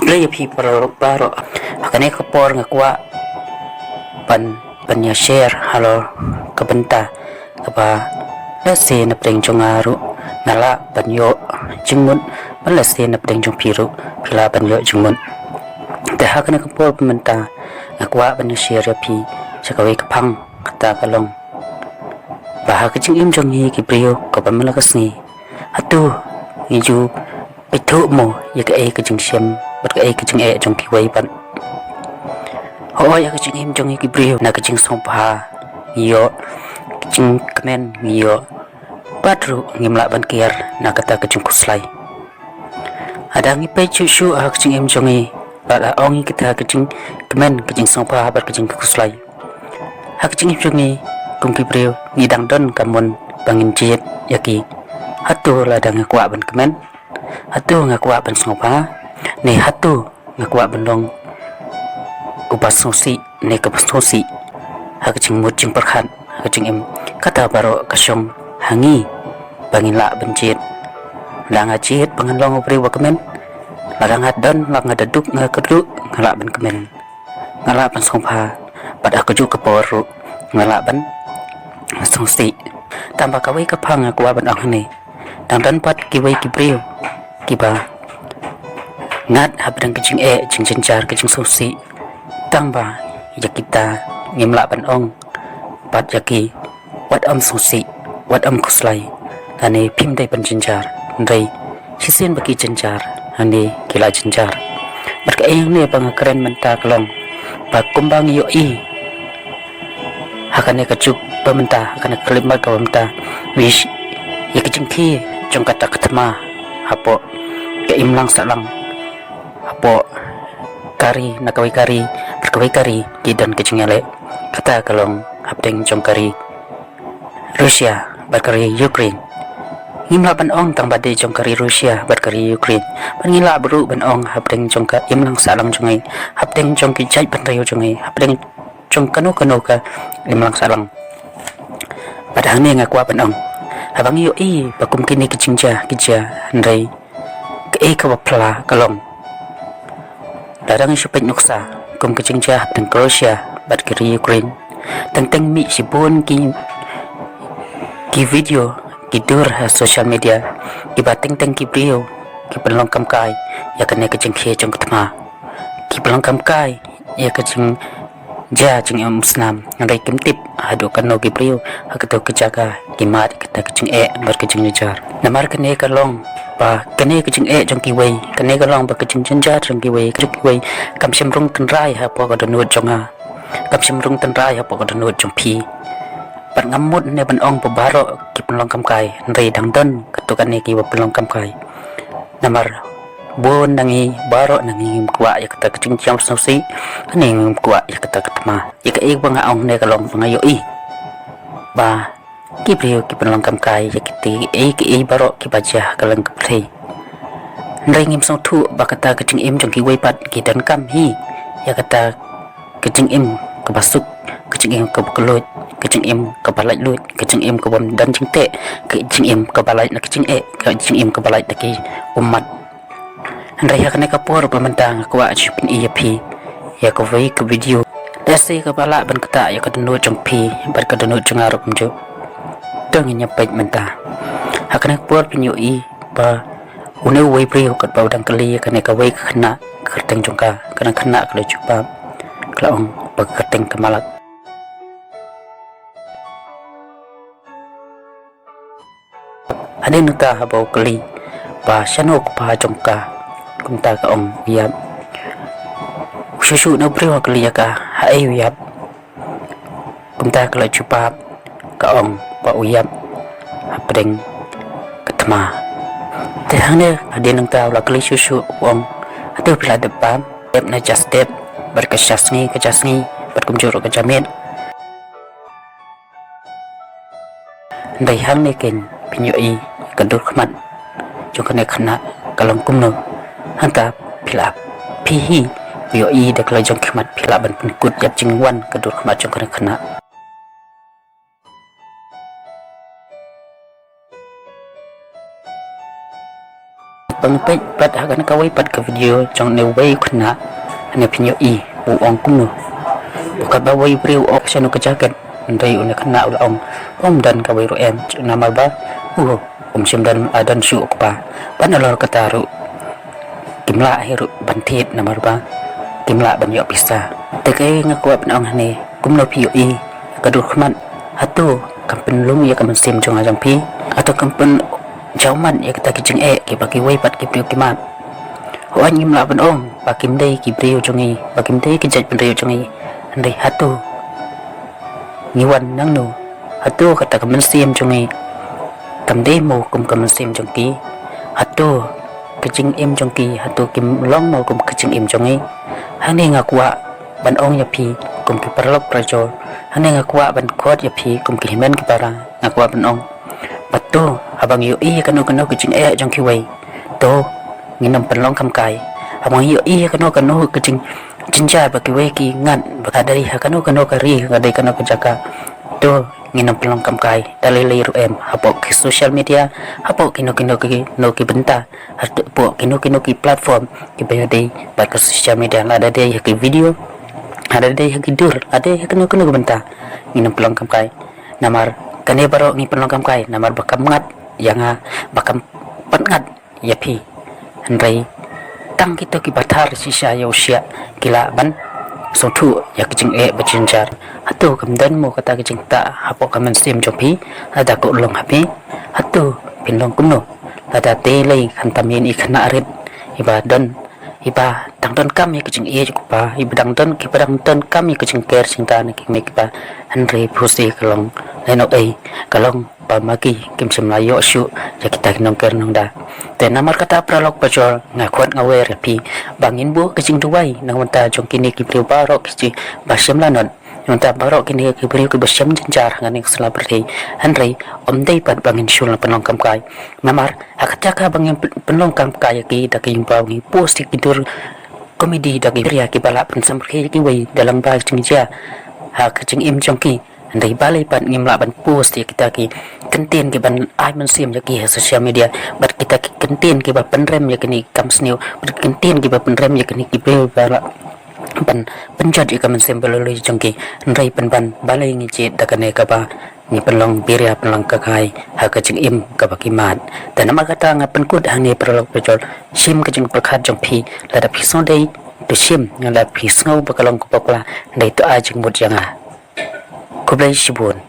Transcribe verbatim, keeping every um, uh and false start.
Khublei ïa phi baroh baroh. Ha kane ka por nga kwah ban, ban ïa share halor ka bynta kaba lehse na pdeng jong nga ruh nga lah ban ïoh jingmut, bad lehse na pdeng jong phi ruh phi lah ban ïoh jingmut. Te ha kane ka por ba mynta nga kwah ban ïa share ïa phi sha kawei ka phang, kata ka long ba ha ka jingim jong ngi ki briew kaba mynta ka sngi, hato ngi ju peit thuh mo ïa kaei ka jingshem bad kaei ka jingeh jong kiwei pat? Hooid, ha ka jingim jong ngi ki briew, na ka jingsngewbha ngi ïoh, ka jingkmen ngi ïoh, bad ruh ngim lah ban kiar na kata ka jingkhuslai. Lada ngi peit shuh shuh ha ka jingim jong ngi, lada ong ïa kata ka jingkmen, ka jingsngewbha bad ka jingkhuslai, ha ka jingim jong ngi kum ki briew ngi dang don ka mon ba ngin jied ïa ki. Hato lada nga kwah ban kmen, hato nga kwah ban sngewbha, ne hato nga kwah ban long uba sngewsih ne kaba sngewsih ha ka jingmut jingpyrkhat ha ka jingim? Kata baroh ka shong ha ngi ba ngin lah ban jied. Lada nga jied ba ngan long u briew ba kmen, lada nga don, lada nga da duk, nga kyrduh, nga lah ban kmen, nga lah ban sngewbha, bad ha kajuh ka por ruh nga lah ban sngewsih. Tangba kawei ka phang nga kwah ban ong hangne, dang don pat kiwei ki briew kiba ngat hapdeng ka jingeh, jingjynjar, ka jingsngewsih. Tangba ïa kita ngim lah ban ong pat ïa ki, wat ym sngewsih, wat ym khuslai, lane phim dei ban jynjar. Hynrei shisien ba ki jynjar, hangne ki la jynjar. Bad kaei hangne ba nga kren mynta ka long ba kumba ngi ïohi ha kane ka juk ba mynta, ha kane ka khyllipmat kaba mynta, wish ïa ka jingkhie jong kata ka thma hapoh ka imlang sahlang, hapoh ka ri, na kawei ka ri bad kawei ka ri ki don ka jingïaleh. Kata ka long hapdeng jong ka ri Russia bad ka ri Ukraine. Ngim lah ban ong tangba dei jong ka ri Russia bad ka ri Ukraine, bad ngi lah ruh ban ong hapdeng jong ka imlang sahlang jong ngi, hapdeng jong ki jaitbynriew jong ngi, hapdeng jong kano kano ka imlang sahlang. Bad hangne nga kwah ban ong, haba ngi ïohi ba kum kine ki jingjia ki jia, hynrei kaei kaba phylla ka long, lada ngi shu peit nuksa kum ka jingjia hapdeng ka Russia bad ka ri Ukraine, teng teng mih shibun ki, ki video, ki dur ha social media, kiba teng teng ki briew ki pynlong kam kai ïa kane ka jingkhie jong ka thma, ki pynlong kam kai ïa ka jing jia jingim snam, hynrei kim tip haduh katno ki briew ha kato ka jaka ki mad ïa kata ka jingeh bad ka jingjynjar. Namar kane ka long ba kane ka jingeh jong kiwei, kane ka long ba ka jingjynjar jong kiwei, jong kiwei kam shym rung tynrai hapoh ka dohnud jong nga, kam shym rung tynrai hapoh ka dohnud jong phi. Bad ngam mut ne ban ong ba baroh ki pynlong kam kai, hynrei dang don katto katne kiba pynlong kam kai. Namar bun na ngi, baroh na ngi ngim kwah ïa kata ka jingjia sngewsih, ne ngim kwah ïa kata ka thma. Ïa kaei ba nga ong ne ka long ba nga ïohi ba ki briew ki pynlong kam kai ïa kiti, ïa kiei baroh kiba jia ha ka lyngkhuh pyrthei. Hynrei ngim sngewthuh ba kata ka jingim jong kiwei pat ki donkam hi ïa kata ka jingim kaba suk, ka jingim kaba kylluid, ka jingim kaba laitluid, ka jingim kaba ym don jingteh, ka jingim kaba lait na ka jingeh, ka jingim kaba lait na ki ummat. Hynrei ha kane ka por ba mynta nga kwah shu pyni ïa phi ïa kawei ka video, lehse kaba lah ban ktah ïa ka dohnud jong phi bad ka dohnud jong nga ruh kumjuh. To ngin ïa peit mynta. Ha kane ka por phin ïohi ba une uwei u briew katba u dang kylli ïa kane kawei ka khynnah ka kyrteng jong ka, kane ka khynnah ka la jubab, ka la ong ba ka kyrteng ka Malak. Hadien nangta haba u kylli ba shano u kpa jong ka, kumta ka ong u ïap. U shu shu na u briew ha kylli ïa ka haei u ïap, kumta ka la jubab, ka ong ba u ïap hapdeng ka thma. Te hangne hadien nangta u la kylli shuh shuh, u ong, hato phi la dep bam? Dep na ja step, bad ka ja sngi, ka ja sngi, bad kumjuh ruh ka ja miet. Hynrei hangne kein phin ïohi ka dur khmat jong kane ka khynnah ka long kumno. Hangta phi lah, phi hi, phi ïohi da ka la jong khmat, phi lah ban pynkut ïa ka jingwan ka dur khmat jong kane ka khynnah. Ba Peit pat ha kane kawei pat ka video jong une uwei u khynnah, hangne phin ïohi u ong kumno. Katba uwei u briew u ong shano ka jaket, hynrei une u khynnah u la ong, ym don kawei ruh em, namar ba u ym shym don, a don shuh u kpa. Bad nalor kata ruh kim lah hi ruh ban thied namar ba kim lah ban ïoh pisa. Te kaei nga kwah ban ong hangne, kumno phi ïohi ka dur khmat, hato kam pynlong ïa ka mynsiem jong nga jong phi? Hato kam pynjaw mat ïa kita ki jingeh kiba kiwei pat ki briew ki mad? Hooid, ngim lah ban ong ba kim dei ki briew jong ngi, ba kim dei ki jaitbynriew jong ngi, hynrei hato ngi wan nangno? Hato kata ka mynsiem jong ngi kam dei mo kum ka mynsiem jong ki? Hato ka jingim jong ki, hato kim long mo kum ka jingim jong ngi? Hangne nga kwah ban ong ïa phi kum ki paralok parajor, hangne nga kwah ban khot ïa phi kum ki hynmen ki para, nga kwah ban ong, ba to haba ngi ïohi ïa kano kano ka jingeh jong kiwei, to ngin ym pynlong kamkai. Haba ngi ïohi ïa kano kano ka jing, jynjar ba kiwei ki ngat, ba ka dei ha kano kano ka ri, ka dei kano ka jaka, to ngin ym pynlong kamkai. Da lei lei ruh em, hapoh ki social media, hapoh kino kino kino ki bynta, hapoh kino kino ki platform kiba ïadei bad ka social media, lada dei ha ki video, lada dei ha ki dur, lada dei ha kino kino ki bynta, ngin ym pynlong kamkai. Namar kane baroh ngi pynlong kamkai namar ba kam ngat ïa nga, ba kam pat ngat ïa phi. Hynrei tang kito kiba thar shisha ïa u shiah ki lah ban sngewthuh ïa ka jingeh ba jynjar. Hato kam don mo kata ka jingktah hapoh ka mynsiem jong phi lada ka urlong ha phi? Hato phin long kumno lada te lei khamtam ïa i khynnah rit iba don, iba dang donkam ïa ka jingïeit u kpa, iba dang don, kiba dang donkam ïa ka jingker jingkha na ki kmie ki kpa, hynrei phusi ka long lehnohei, ka long ba ma ki kim shym la ïoh shuh ïa kita ki nongker nongda. Te namar kata paralok parajor, nga khot nga wer ïa phi ba ngin buh ka jingduwai na ka bynta jong kine ki briew baroh ki ba shym la nud, na ka bynta baroh kine ki briew kiba shem jynjar ha kane ka sla pyrthei. Hynrei ym dei pat ba ngin shu la pynlong kamkai. Namar ha ka jaka ba ngin pyn-, pynlong kamkai ïa ki da ka ïing ba ngi post ïa ki dur komedi da ki biria kiba lah pynsyrkhei ïa kiwei da lyngba ka jingjia ha ka jingim jong ki, hynrei balei pat ngim lah ban post ïa kita ki kyntien kiban ai mynsiem ïa ki ha social media, bad kita ki kyntien kiba pynrem ïa kine ki kam sniew, bad ki kyntien kiba pynrem ïa kine ki briew ba lah ban pynjot ïa ka mynsiem ba lului jong ki? Hynrei pynban balei ngi jied da kane kaba ngi pynlong biria pynlong kamkai ha ka jingim kaba ki mad. Te namar kata nga pynkut hangne paralok parajor, shim ka jingpyrkhat jong phi, lada phi sngewdei to shim, lada phi sngew ba ka long kaba bakla, hynrei to ai jingmut ïa nga. Khublei shibun.